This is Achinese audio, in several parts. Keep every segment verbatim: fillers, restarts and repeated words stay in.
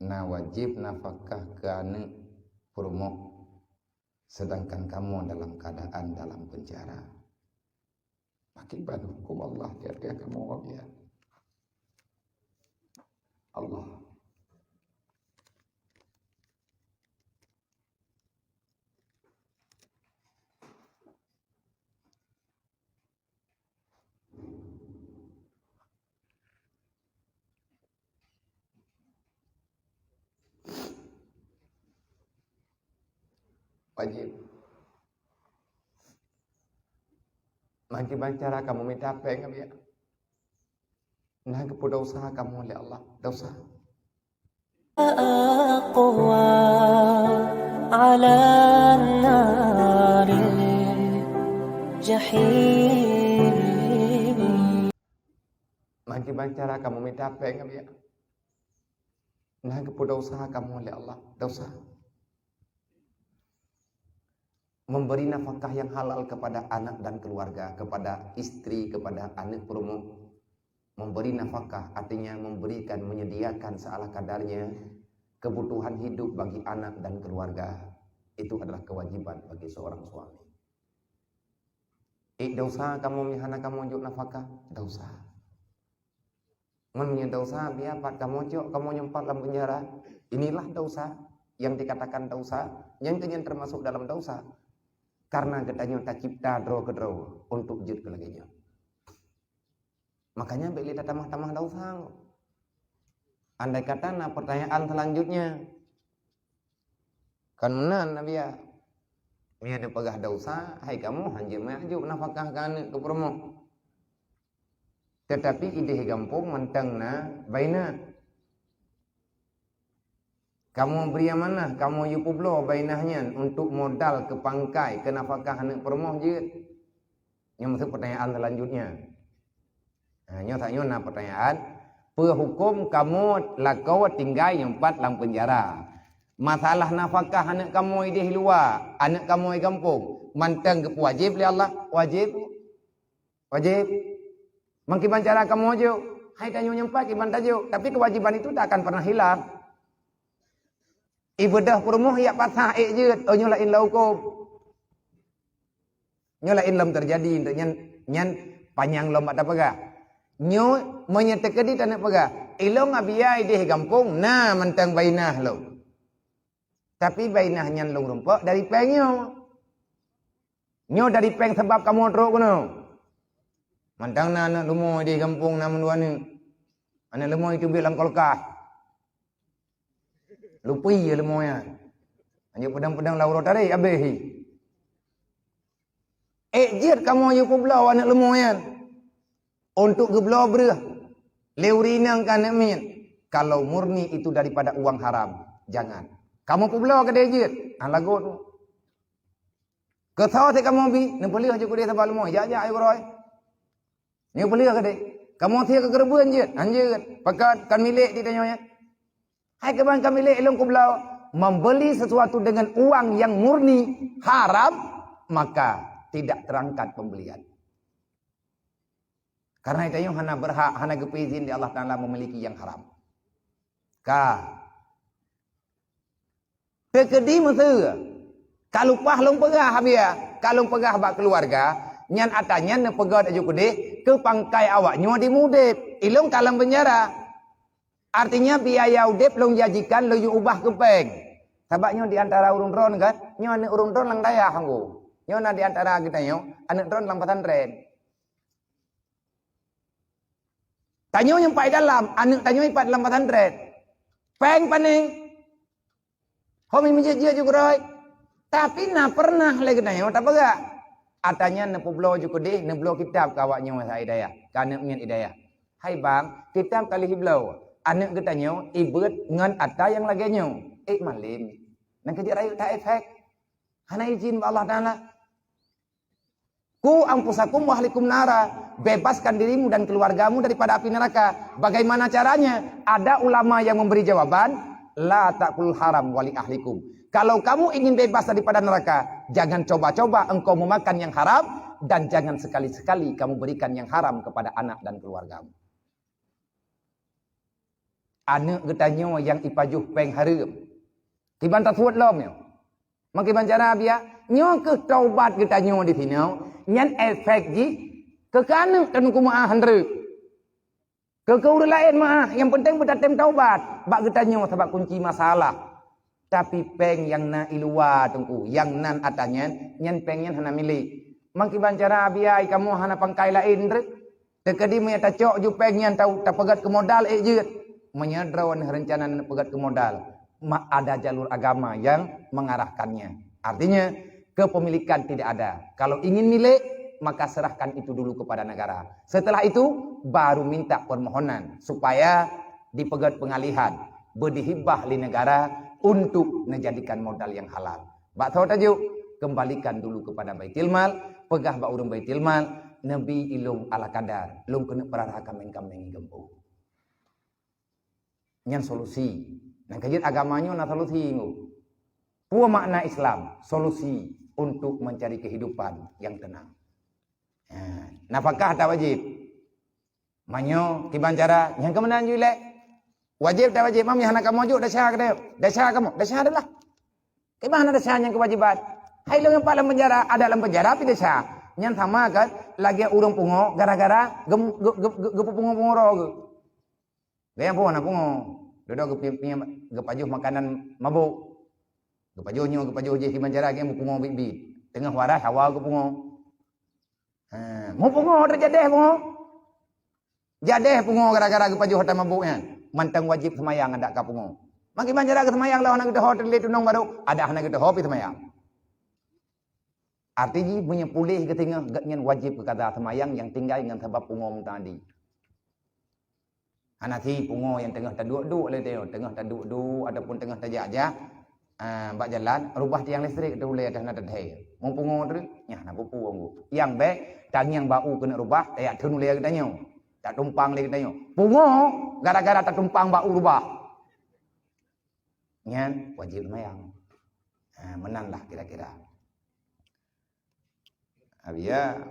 na wajéb nafakah keu aneuk peurumoh, seudangkan kamoe dalam keuadaan dalam peunjara. Akibat huköm Allah di ateueh kamoe, ya Allah. Wajéb. Meukiban cara kamoe mita péng ngon biaya. Na geupeudosa kamoe lé Allah, dosa. أقوى على النار الجحيم. Meukiban cara kamoe mita péng ngon biaya. Na geupeudosa kamoe lé Allah, dosa. Memberi nafkah yang halal kepada anak dan keluarga, kepada istri, kepada aneuk peurumoh. Memberi nafkah artinya memberikan, menyediakan seala kadarnya kebutuhan hidup bagi anak dan keluarga. Itu adalah kewajiban bagi seorang suami. Eh, dosa kamoe meuhana kamoe jok nafkah, dosa. Ngon meunyoe dosa, biar pat kamoe cok, kamoe nyumpat lam peunjara. Inilah dosa yang dikatakan dosa, nyang keunyan termasuk dalam dosa. Karena geutanyoe tacipta droe keudroe untuk jeuet keu lagée nyoe. Makanya bék lé tatamah-tamah dosa. Andai kata na pertanyaan selanjutnya, kan meunan Nabi ya. Meunyoe neupeugah dosa, hai kamoe hanjeuet meuajuk nafkah keu aneuk keu peurumoh. Tetapi ideh gampông mantong na bainah. Kamoe bri amanah, kamoe yue peubloe bainah nyan untuk modal keu pangkai, keu nafkah aneuk peurumoh jeuet. Nyoe maksud pertanyaan selanjutnya. Ha, nyoe saat nyoe na pertanyaan, peue huköm kamoe lakoe tinggai nyumpat lam peunjara? Masalah nafkah aneuk kamoe ideh luwa, aneuk kamoe gampông, mantong geupeuwajéb lé Allah? Wajéb. Wajéb. Meukiban cara kamoe jok, hai tanyoe nyumpat kiban tajok, tapi kewajiban itu tak akan pernah hilang. Ibadah peurumoh yak pasah ék jeuet, oh nyoe laén lom huköm. Nyoe laén lom teujadi, nyan, nyan panyang lom bak tapeugah. Nyoe meunyoe teukeudi taneuk peugah, ilong abiya ideh gampông na mantong bainah lom. Tapi bainah nyan lôn rumpok dari péng nyoe. Nyoe dari péng sabab kamoe trok keunoe. Mantong na aneuk leumo di gampông na mandua aneuk. Aneuk leumo itu biet lam kulkas. Lupi ya leumo nyan. Hanya pedang-pedang lauro tarék habéh hi. Ék jeuet kamoe yue peubloe aneuk leumo nyan untuk geubloe breueh lé ureueng inong keu aneuk miet. Kalau murni itu daripada uang haram, jangan. Kamoe peubloe keudeh jeuet, ah, lagot. Keu soe sit kamoe bi, neupeuleueh jeuet keudeh sabab leumo, jak-jak ayo keurôi. Nyoe peuleueh keudeh. Kamoe sie keu keureubeuen jeuet, hanjeuet. Pakat kan milék di tanyoe nyan. Hai keuban ka milék lôn kubloe, membeli sesuatu dengan uang yang murni haram, maka tidak terangkat pembelian. Karena tanyoe hana berhak, hana geupeuizin di Allah Taala memiliki yang haram. Ka. Teukeudi meuseu, ka lumpah lôn peugah, Abiya, ka lôn peugah bak keuluwarga, nyan atra nyan neupeugöt aju keudeh keu pangkai awak nyoe di mudeb, ilong ka lam beunjara. Artinya biaya udeb lôn jajikan lôn yue ubah keu péng. Sabab nyoe di antara ureuëng droen kan, nyoe aneuk ureuëng droen lam dayah Hanggô. Nyoe na di antara geutanyoe aneuk droen lam pesantren. Tanyoe nyang pat dalam, aneuk tanyoe pat lam pesantren. Péng pané. Hom meujeuet-jeuet jeuet keurôi. Tapi na pernah lé geutanyoe tapeugah. Atra nyan neupeubloe ju keudeh, neubloe kitab keu awak nyoe sa Hidayah, keu aneuk miet Hidayah. Hai bang, kitab ka lheueh ibloe. Aneuk geutanyoe ibeuet ngon atra nyang lagée nyoe. Ék malem. Nyan keuh jeuet rayeuk that efek. Hana izin bak Allah Taala. Qu anfusakum wa ahlikum nara, bebaskan dirimu dan keluargamu daripada api neraka. Bagaimana caranya? Ada ulama yang memberi jawaban, la ta'kul haram wa li ahlikum. Kalau kamu ingin bebas daripada neraka, jangan coba-coba engkau memakan yang haram dan jangan sekali-sekali kamu berikan yang haram kepada anak dan keluargamu. Aneuk geutanyoe nyang ipajoh péng hareuem. Kiban tasuet lom nyoe. Meukiban cara biya, nyoe keuh taubat geutanyoe di sinoe, nyan efek jih keu aneuk taneuk meu'ah handreuk. Keu, keu ureueng laén meu'ah, nyang penting beutatem taubat bak geutanyoe sabab kunci masalah. Tapi péng nyang na i luwa teungku, nyang nan ata nyan, nyan péng nyan hana milék. Meukiban cara biya kamoe hana pangkai laén treuk. Teukeudi meunyoe tacok ju péng nyan tau tapeugét keu modal ék jeuet. Meunyoe droeneuh reuncana neupeugét keu modal, ma-, ada jalur agama yang mengarahkannya. Artinya, kepemilikan tidak ada. Kalau ingin milik, maka serahkan itu dulu kepada negara. Setelah itu, baru minta permohonan supaya dipeugét pengalihan, beudihibah lé negara untuk menjadikan modal yang halal. Bak tho tajuk, kembalikan dulu kepada Baitul Mal, peugah bak ureueng Baitul Mal, neubi ilôn ala kadar, lôn keuneuk peurara kaméng-kaméng geumpung. Nyan solusi. Nang keujeuet agama nyoe na solusi nyoe. Peue makna Islam? Solusi untuk mencari kehidupan yang tenang. Ha, nafakah tak wajib. Meunyoe kiban cara, nyang keu meunan ju ilée. Wajéb tak wajéb, mam nyang hana kamoe jok desya keu desya kamoe. Desya adalah. Kiban hana desya nyang keuwajiban. Hai lôn nyang pat lam penjara, ada lam penjara pi desya. Nyan sama kan, lagée ureueng pungo gara-gara gem-, ge-, ge-, ge-, geupeupungo-pungo droe geuh. Gaya pungo na pungo. Dudoe geupi-, pi-, geupajoh makanan mabök. Geupajoh nyoe, geupajoh jih kiban cara geupungo biet-biet. Teungoh waras hawa geupungo. Ha, meupungo teujadeh pungo. Jadeh pungo gara-gara geupajoh ata mabök nyan. Mantong wajéb seumayang adak ka pungo. Meukiban cara geuseumayang lôn hana geutuho teuh lé tunong barô, adak hana geutuho pi seumayang. Arti jih meunyoe puléh geuteungoh, gobnyan wajéb geukaza seumayang nyang tinggai ngon sabab pungo meutanggadi. Hana si pungo nyang teungoh taduek-duek lé teuh, teungoh taduek-duek ataupun teungoh tajak-jak, ah, bak jalan, rubah tiang listrik teuh ulée ateueh na teuthée. Meupungo treuk, nyan na peue-peue anggô. Nyang bék, tangieng bak u keuneuk rubah, tajak theun ulée geutanyoe. Tatumpang lé geutanyoe. Pungo, gara-gara tatumpang bak u rubah. Nyan wajéb seumayang. Ha, meunan lah kira-kira. Abiya,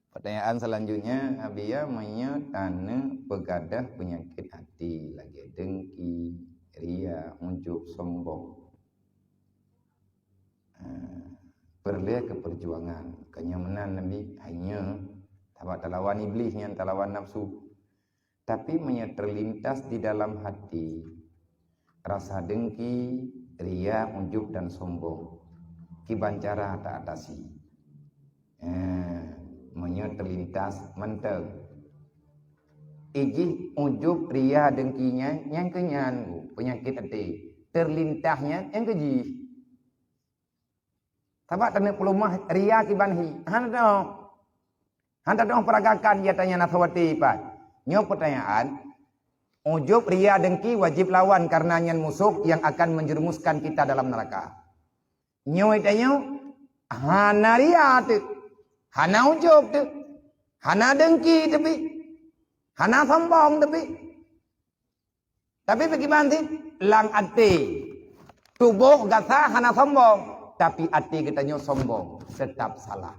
pertanyaan selanjutnya, Abiya, meunyoe taneuk peugadah peunyakét até lagée dengki, ria, ujub, sombong. Ha, peureulée keu peujuangan. Keu nyoe meunan Nabi, hai nyoe, sabab talawan Iblih nyan, talawan nafsu. Tapi meunyoe terlintas di dalam hati rasa dengki, ria, ujub dan sombong, kiban cara ta atasi? Eh, meunyoe terlintas mantong. Ijih ujub, ria, dengki nyan, nyan keuh nyan peunyakét até. Terlintas nyan, nyan keuh jih. Sabab taneuk peuleumah ria kiban hi. Hana teuh. Hana teuh peuragakan ia tanya nasawati pat. Nyoe pertanyaan, ujub, ria, dengki wajib lawan karena nyan musuh yang akan menjerumuskan kita dalam neraka. Nyoe tanyoe hana ria teuh. Hana ujub teuh. Hana dengki teuh pi. Hana sombong teuh pi. Tapi bagaimana sih? Lam até. Tuboh gata hana sombong, tapi até geutanyoe sombong, tetap salah.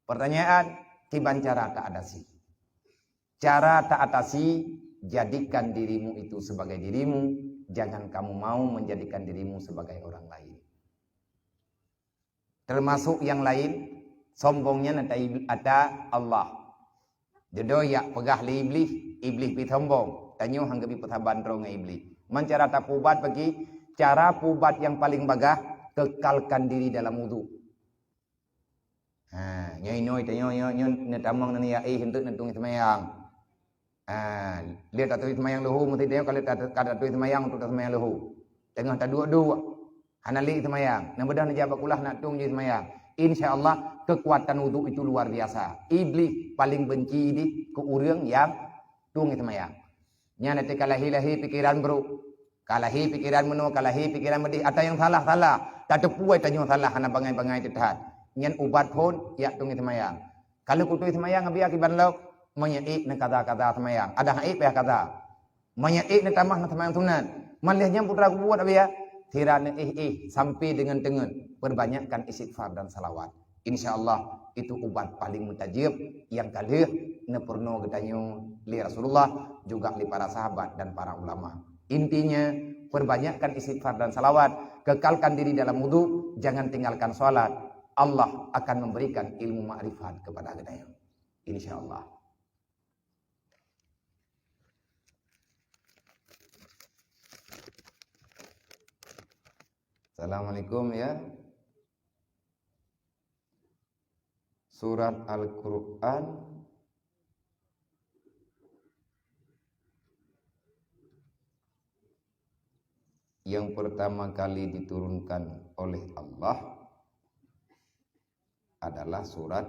Pertanyaan, kiban cara ta atasi? Cara ta atasi, jadikan dirimu itu sebagai dirimu, jangan kamu mau menjadikan dirimu sebagai orang lain. Termasuk nyang laén, sombong nyan ata ib-, ata Allah. Dudoe jak peugah lé Iblih, Iblih pi sombong. Tanyoe han geubi peusaban droe ngon Iblih. Man cara tapeuubat bagi, cara peuubat nyang paleng bagah, kekalkan diri dalam wudhu. Ha, nyoe inoe tanyoe, nyoe, nyoe neutamong neuniyak éh, eunteuk neutueng seumayang. Ah, lheueh taturi seumayang leuhô, meusti tanyoe ka lheueh ta-, ka taturi seumayang untuk taseumayang leuhô. Teungoh taduek-duek, hana lé seumayang. Neubeudôh neujak bak kulah nak tueng jih seumayang. Insya Allah, keukuatan wudhu itu luar biasa. Iblih paleng benci dih keu ureueng nyang tueng seumayang. Nyan até ka lahé-lahé pikeran brok. Ka lahé pikeran meunoe, ka lahé pikeran meudéh. Ata nyang salah-salah. Tateupeue tanyoe salah hana bangai-bangai teuh that. Nyan ubat phon, jak tueng seumayang. Ka lheueh kutueng seumayang, Abiya, kiban lom, meunyoe ék neukaza-kaza seumayang. Adak han ék payah kaza. Meunyoe ék neutamah neuseumayang sunat. Man lheueh nyan peue teuma kubuet, Abiya? Sira neuéh-éh sampai deungon teungeut. Perbanyakkan istighfar dan salawat. Insya Allah, Itu ubat paling meutajeueb nyang ka lheueh neupeurunoe geutanyoe lé Rasulullah, juga lé para sahabat dan para ulama. Intinya, perbanyakkan istighfar dan salawat, kekalkan diri dalam wudu, jangan tinggalkan salat. Allah akan memberikan ilmu makrifat kepada geutanyoe. Insya Allah. Assalamualaikum ya. Surat Al-Quran yang pertama kali diturunkan oleh Allah adalah surat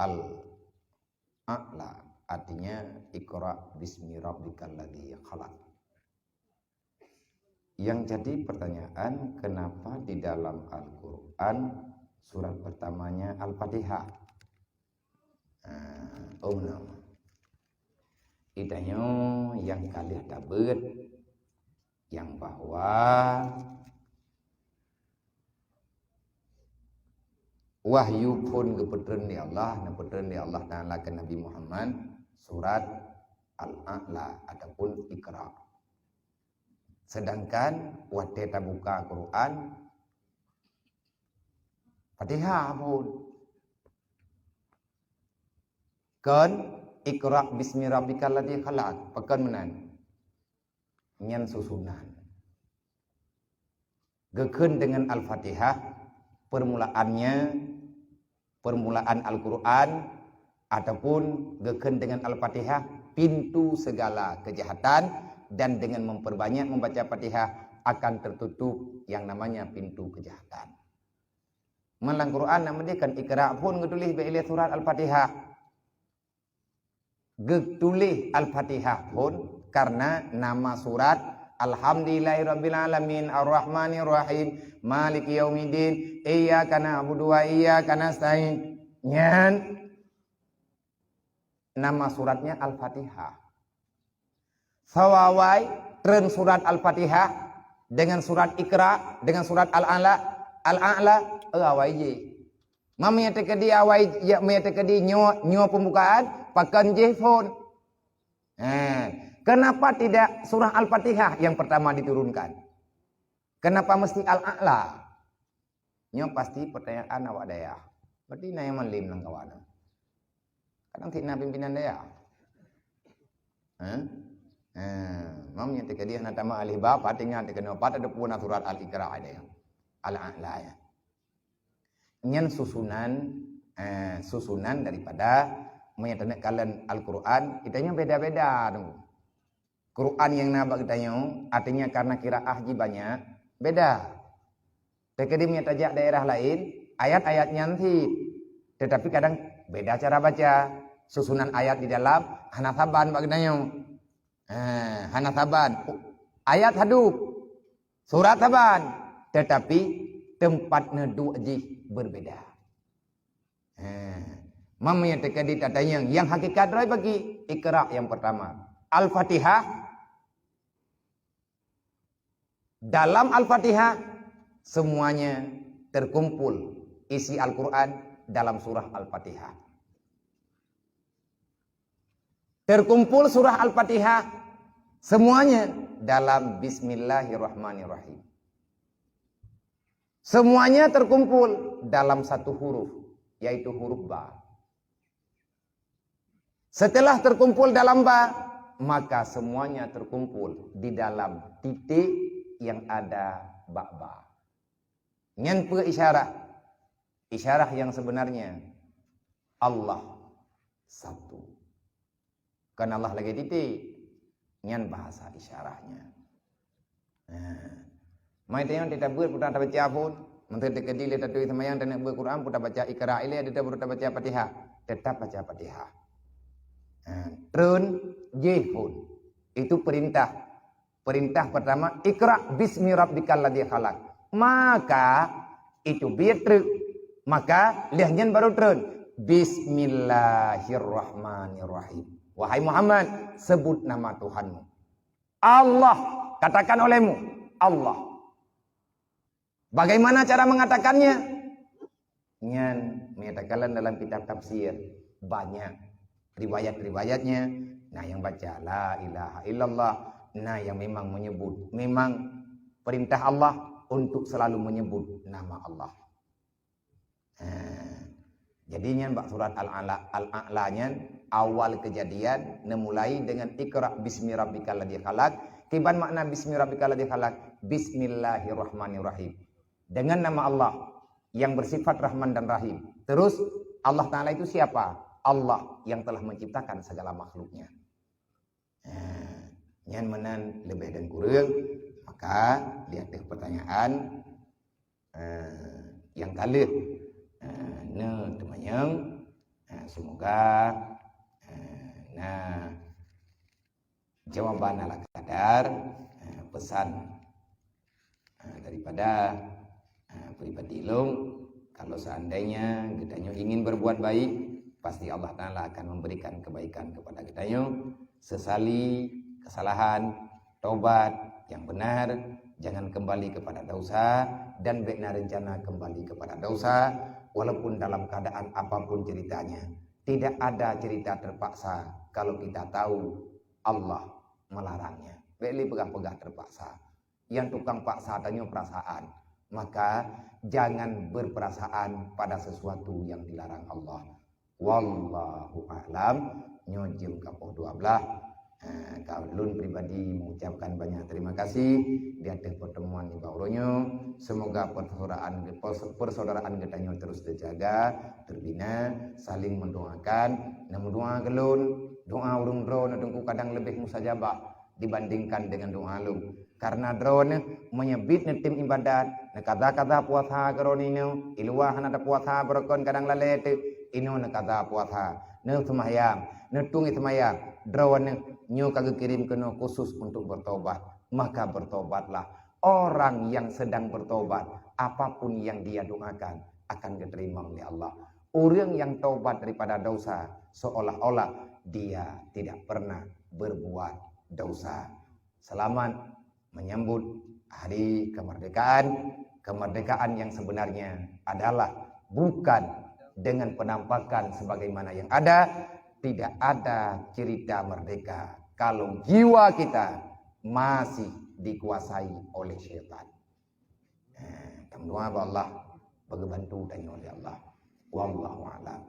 Al-A'la, artinya Iqra bismi rabbikal ladzi khalaq. Yang jadi pertanyaan, kenapa di dalam Al-Quran surat pertamanya Al-Fatihah? Nah, oh nama. Itanyoe nyang ka lheueh tabeuet, nyang bahwa wahyu phon geupeutreun lé Allah, neupeutreun lé Allah Ta'ala keu Nabi Muhammad surat Al-A'la ataupun Iqra. Sedangkan watée tabuka Quran, Fatihah phon. Kon, "Iqra bismi rabbikal ladzi khalaq." Pakon meunan? Nyan susunan. Geukheun dengan Al-Fatihah, permulaannya, permulaan Al-Quran, ataupun geukheun dengan Al-Fatihah, pintu segala kejahatan, dan dengan memperbanyak membaca Fatihah akan tertutup yang namanya pintu kejahatan. Meunyoe lam Quran na meudeh kan Iqra phon geutuléh bak ilée surat Al-Fatihah. Geutuléh Al-Fatihah phon karena nama surat, "Alhamdulillahirabbil alamin, arrahmanirrahim, maliki yaumiddin, iyyaka na'budu wa iyyaka nasta'in." Nyan nama suratnya Al-Fatihah. Sawa awai treun surat Al-Fatihah dengan surat Iqra, dengan surat Al-A'la, Al-A'la, eh, awai jih. Meunyoe teukeudi awai, ya, meunyoe teukeudi nyoe, nyoe pembukaan, pakon jih phon. Eh, kenapa tidak surah Al-Fatihah yang pertama diturunkan? Kenapa mesti Al-A'la? Nyoe pasti pertanyaan awak dayah. Berarti na nyang malem lam kawan. Kadang cit na pimpinan dayah. Hah? Eh, mam nyang teukeudi hana tamat alif ba, pat ingat keunoe pat ada pun surat Al-Iqra ada ya. Al-A'la ya. Nyan susunan, eh, susunan daripada meunyoe taneuk kalon Al-Quran, itanyoe beda-beda tu. Quran nyang na bak geutanyoe, artinya karena qiraah jih banyak, beda. Teukeudi meunyoe tajak daerah laén, ayat-ayat nyan cit, tetapi kadang beda cara baca. Susunan ayat di dalam hana saban bak geutanyoe. Ha, hana saban. Ayat hadub, surat saban, tetapi teumpat neuduek jih berbeda. Ha. Mam nyang teukeudi tatanyong, nyang hakikat droe bagi Iqra nyang pertama. Al-Fatihah, dalam Al-Fatihah semuanya terkumpul isi Al-Quran dalam surah Al-Fatihah. Terkumpul surah Al-Fatihah semuanya dalam Bismillahirrahmanirrahim. Semuanya terkumpul dalam satu huruf, yaitu huruf ba. Setelah terkumpul dalam ba, maka semuanya terkumpul di dalam titik yang ada bak ba. Nyan peue isyarah? Isyarah yang sebenarnya, Allah satu. Kan Allah lagée titik. Nyan bahasa isyarahnya. Nah. Mai teunyong teutabeuet peue tabaca phon. Mantong teukeudi lé taturi seumayang taneuk beuet Quran peue tabaca Iqra ilée, ada peue tabaca Fatihah. Tetap baca Fatihah. Nah, treun jih phon. Itu perintah. Perintah pertama, "Iqra bismi rabbikal ladzi khalaq." Maka, itu biet treuk. Maka, lheueh nyan baru treun, "Bismillahirrahmanirrahim." Wahai Muhammad, sebut nama Tuhanmu. Allah, katakan olehmu, Allah. Bagaimana cara mengatakannya? Nyan menyatakan dalam kitab tafsir banyak riwayat-riwayatnya. Nah, yang baca la ilaha illallah, nah, yang memang menyebut, memang perintah Allah untuk selalu menyebut nama Allah. Nah, jadi nyan bak surat Al-A'la, Al-A'la nyan awal kejadian neumulai dengan Iqra bismi rabbikal ladzi khalaq. Kiban makna bismi rabbikal ladzi khalaq? Bismillahirrahmanirrahim. Dengan nama Allah yang bersifat Rahman dan Rahim. Terus, Allah Ta'ala itu siapa? Allah yang telah menciptakan segala makhluknya. Nah, nyan meunan leubeh dan kureueng. Maka, lihat deh pertanyaan, eh, yang kaleuh, eh, ne teumanyong, eh, semoga, eh, na jawaban ala kadar, eh, pesan, eh, daripada, eh, pribadi lôn. Kalau seandainya geutanyoe ingin berbuat baik, pasti Allah Ta'ala akan memberikan kebaikan kepada geutanyoe. Sesali kesalahan, tobat yang benar, jangan kembali kepada dosa, dan bék na rencana kembali kepada dosa, walaupun dalam keadaan apapun ceritanya. Tidak ada cerita terpaksa kalau kita tahu Allah melarangnya. Bék lé peugah-peugah terpaksa. Nyang tukang paksa tanyoe perasaan. Maka, jangan berperasaan pada sesuatu yang dilarang Allah. Wallahu a'lam. Nyoe jeuem ka poh dua belas. Ha, ka lôn pribadi mengucapkan banyak terima kasih di atas pertemuan nibak uroe nyoe. Semoga persaudaraan, pers-, persaudaraan geutanyoe terus terjaga, terbina, saling mendoakan. Nah, meudoa keu lôn, doa ureuëng droe na teungku kadang leubeh mustajabah dibandingkan dengan doa lôn. Karena droeneuh meunyoe biet neutem ibadat, neukaza-kaza puasa keu droeneuh, i luwa hana tapuasa beurukon kadang lalée teuk, inoe neukaza puasa, neuseumayang, neutueng seumayang, droeneuh nyoe ka geukirém keunoe khusus untuk bertobat. Maka bertobatlah. Orang yang sedang bertobat, apapun yang dia doakan akan diterima oleh Allah. Ureuëng yang taubat daripada dosa seolah-olah dia tidak pernah berbuat dosa. Selamat menyambut hari kemerdekaan. Kemerdekaan yang sebenarnya adalah bukan dengan penampakan sebagaimana yang ada, tidak ada cerita merdeka kalau jiwa kita masih dikuasai oleh syaitan. Eh, tameudoa bak Allah, bagi bantu tanyoe oleh Allah. Wallahu a'lam.